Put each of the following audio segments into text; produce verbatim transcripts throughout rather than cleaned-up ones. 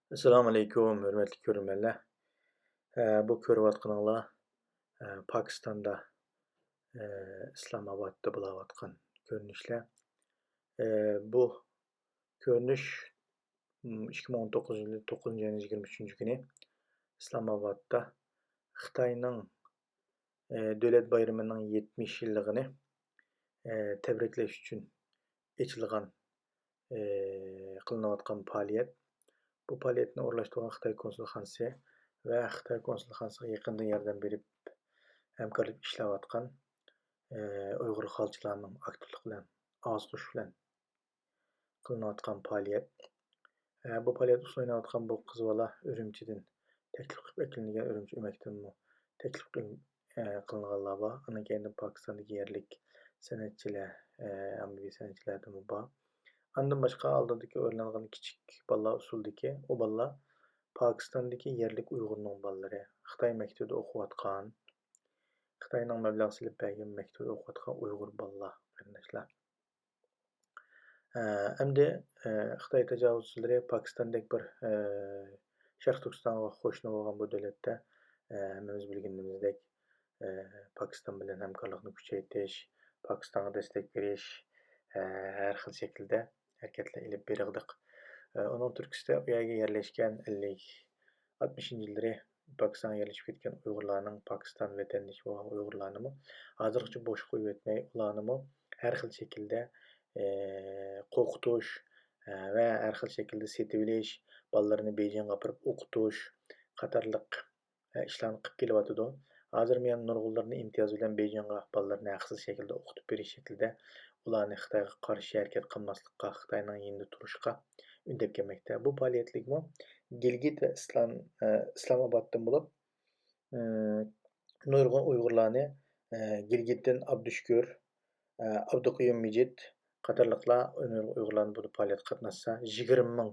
ئەسسالامۇ ئەلەيكۇم، ھۆرمەتلىك كۆرۈرمەنلەر. ئە، بۇ كۆرۈۋاتقىنىڭلار، ئە، پاكىستاندا، ئە، ئىسلامئابادتا بولاۋاتقان كۆرۈنۈشلەر. ئە، بۇ كۆرۈنۈش، م، ئىككى مىڭ ئون توققۇزىنچى يىلى توققۇزىنچى ئاينىڭ يىگىرمە ئۈچىنچى كۈنى ئىسلامئابادتا خىتاينىڭ، ئە، دۆلەت بايرىمىنىڭ يەتمىش يىللىقىنى، ئە، تەبرىكلەش ئۈچۈن ئېچىلغان، ئى، قىلىنىۋاتقان پائالىيەت. بۇ پائالىيەتنى ئورۇنلاشتۇرغان خىتاي كونسۇلخانىسى ۋە خىتاي كونسۇلخانىسىغا يېقىندىن ياردەم بېرىپ، ھەمكارلىق ئىشلەۋاتقان، ئى، ئۇيغۇر ئىقتىسادچىلارنىڭ ئاكتىپلىقى بىلەن ئاۋاز قوشۇش بىلەن قىلىنىۋاتقان پائالىيەت. ئە، بۇ پائالىيەت ئۇسسۇل ئويناۋاتقان بۇ قىز بالا ئۈرۈمچىدىن تەكلىپ قىلىپ ئەكېلىنگەن، ئۈرۈمچى ئۆمەكتىنمۇ تەكلىپ قىل-، ئە، قىلىنغانلار بار. ئاندىن كېيىن پاكىستاندىكى يەرلىك سەنئەتچىلەر، ئە، ئاممىۋى سەنئەتچىلەردىنمۇ بار. ئاندىن باشقا ئالدىدىكى ئورۇنلانغان كىچىك بالىلار ئۇسسۇلدىكى، ئۇ بالىلار پاكىستاندىكى يەرلىك ئۇيغۇرنىڭ بالىلىرى، خىتاي مەكتىۋىدە ئوقۇۋاتقان، خىتاينىڭ مەبلەغ سېلىپ بەرگەن مەكتىۋىدە ئوقۇۋاتقان ئۇيغۇر بالىلار، قېرىنداشلار. ئە، ئەمدى، ئە، خىتاي تاجاۋۇزچىلىرى پاكىستاندەك بىر، ئە، شەرقىي تۈركىستانغا قوشنا بولغان بۇ دۆلەتتە، ئە، ھەممىمىز بىلگىنىمىزدەك، ئە، پاكىستان بىلەن ھەمكارلىقنى كۈچەيتىش، پاكىستانغا دەستەك بېرىش، ئە، ھەر خىل شەكىلدە ھەرىكەتلەر ئېلىپ بېرىلدى. ئە، ئۇنىڭ تۈرتكىسىدە ئۇ يەرگە يەرلەشكەن ئەللىك، ئاتمىشىنچى يىللىرى پاكىستانغا يەرلىشىپ كەتكەن ئۇيغۇرلارنىڭ، پاكىستان ۋەتەندىشى بولغان ئۇيغۇرلارنىمۇ ھازىرغىچە بوش قويۇۋەتمەي، ئۇلارنىمۇ ھەر خىل شەكىلدە، ئى، قورقۇتۇش، ئە، ۋە ھەر خىل شەكىلدە سېتىۋېلىش، بالىلىرىنى بېيجىڭغا ئاپىرىپ ئوقۇتۇش قاتارلىق، ئە، ئىشلارنى قىلىپ كېلىۋاتىدۇ. ھازىرمۇ يەنە نۇرغۇنلىرىنى ئىمتىياز بىلەن بېيجىڭغا بالىلىرىنى ھەقسىز شەكىلدە ئوقۇتۇپ بېرىش شەكلىدە ئۇلارنى خىتايغا قارشى ھەرىكەت قىلماسلىققا، خىتاينىڭ يېنىدا تۇرۇشقا ئۈندەپ كەلمەكتە. بۇ پائالىيەتلىكمۇ گىلگىت ۋە ئىسلام، ئە، ئىسلامئابادتىن بولۇپ، ئىم، نۇرغۇن ئۇيغۇرلارنى، ئە، گىلگىتتىن ئابدۇشۈكۈر، ئە، ئابدۇقىيۇم مىجىت قاتارلىقلار نۇرغۇن ئۇيغۇرلارنى بۇ پائالىيەتكە قاتناشسا، يىگىرمە مىڭ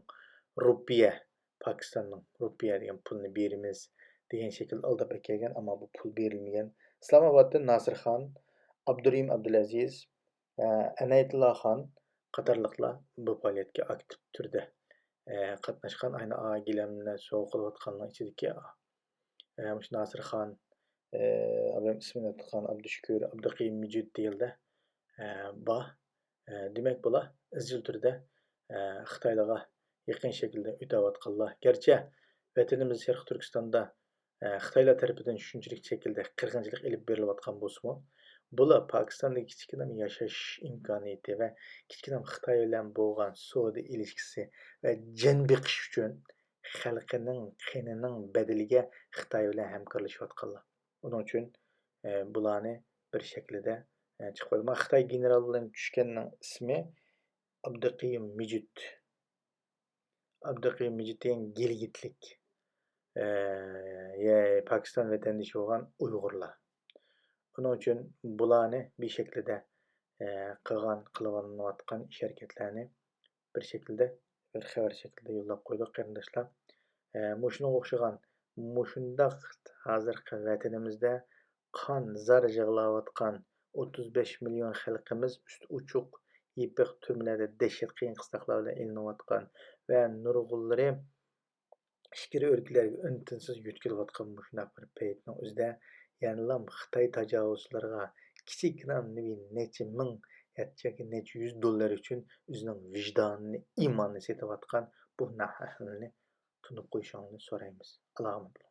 رۇپىيە، پاكىستاننىڭ رۇپىيە دېگەن پۇلىنى بېرىمىز دېگەن شەكىلدە ئالداپ ئەكەلگەن، ئەمما بۇ پۇل بېرىلمىگەن. ئىسلامئابادتىن ناسىرخان، ئابدۇرېھىم ئابدۇلئەزىز، ئە، ئەنايەتۇللا خان قاتارلىقلار بۇ پائالىيەتكە ئاكتىپ تۈردە، ئە، قاتناشقان. ئاينا ئا گىلەمنى سوۋغا قىلىۋاتقانلار ئىچىدىكى، ئە، مۇشۇ ناسىرخان، ئە، ئابام ئىسمىنى ئاتىغان ئابدۇشۈكۈر، ئابدۇقىيۇم مىجىت دېگەنلەر، ئە، بار. ئە، دېمەك، بۇلار ئىزچىل تۈردە، ئە، خىتايلارغا يېقىن شەكىلدە ئۆتەۋاتقانلار. گەرچە ۋەتىنىمىز شەرقىي تۈركىستاندا ئە، خىتايلار تەرىپىدىن شۇنچىلىك شەكىلدە قىرغىنچىلىق ئېلىپ بېرىلىۋاتقان بولسىمۇ، بۇلار پاكىستاندا كىچىككىنە ياشاش ئىمكانىيىتى ۋە كىچىككىنە خىتاي بىلەن بولغان سودا ئېلىشكىسى ۋە جان بېقىش ئۈچۈن خەلقىنىڭ قېنىنىڭ بەدىلىگە خىتاي بىلەن ھەمكارلىشىۋاتقانلار. ئۇنىڭ ئۈچۈن، ئە، بۇلارنى بىر شەكىلدە، ئە، چىقىپ، مانا خىتاي گېنېرال بىلەن چۈشكەننىڭ ئىسمى ئابدۇقىيۇم مىجىت. ئابدۇقىيۇم مىجىت دېگەن گىلگىتلىك، ئە، يە پاكىستان ۋەتەندىشى بولغان ئۇيغۇرلار. ئۇنىڭ ئۈچۈن بۇلارنى بىر شەكىلدە، ئە، قىلغان، قىلىۋاتقان ئىش ھەرىكەتلەرنى بىر شەكىلدە، بىر خەۋەر شەكلىدە يوللاپ قويدۇق، قېرىنداشلار. ئە، مۇشۇنىڭغا ئوخشىغان، مۇشۇنداق ھازىرقى ۋەتىنىمىزدە قان، زار يىغلاۋاتقان ئوتتۇز بەش مىليون خەلقىمىز ئۈستى ئوچۇق، يېپىق تۈرمىلەردە دەھشەت قىيىن-قىستاقلار بىلەن ئېلىنىۋاتقان ۋە نۇرغۇنلىرى ئىچكىرى ئۆلكىلەرگە ئۈن-تىنسىز يۆتكىلىۋاتقان مۇشۇنداق بىر پەيتنىڭ ئۆزىدە، يەنىلا خىتاي تاجاۋۇزچىلىرىغا كىچىككىنە نەچچە مىڭ ياكى نەچچە يۈز دوللار ئۈچۈن ئۆزىنىڭ ۋىجدانىنى، ئىمانىنى سېتىۋاتقان بۇ ناھەقلەرنى تونۇپ قويۇشۇڭلارنى سورايمىز. ئالاھىدە.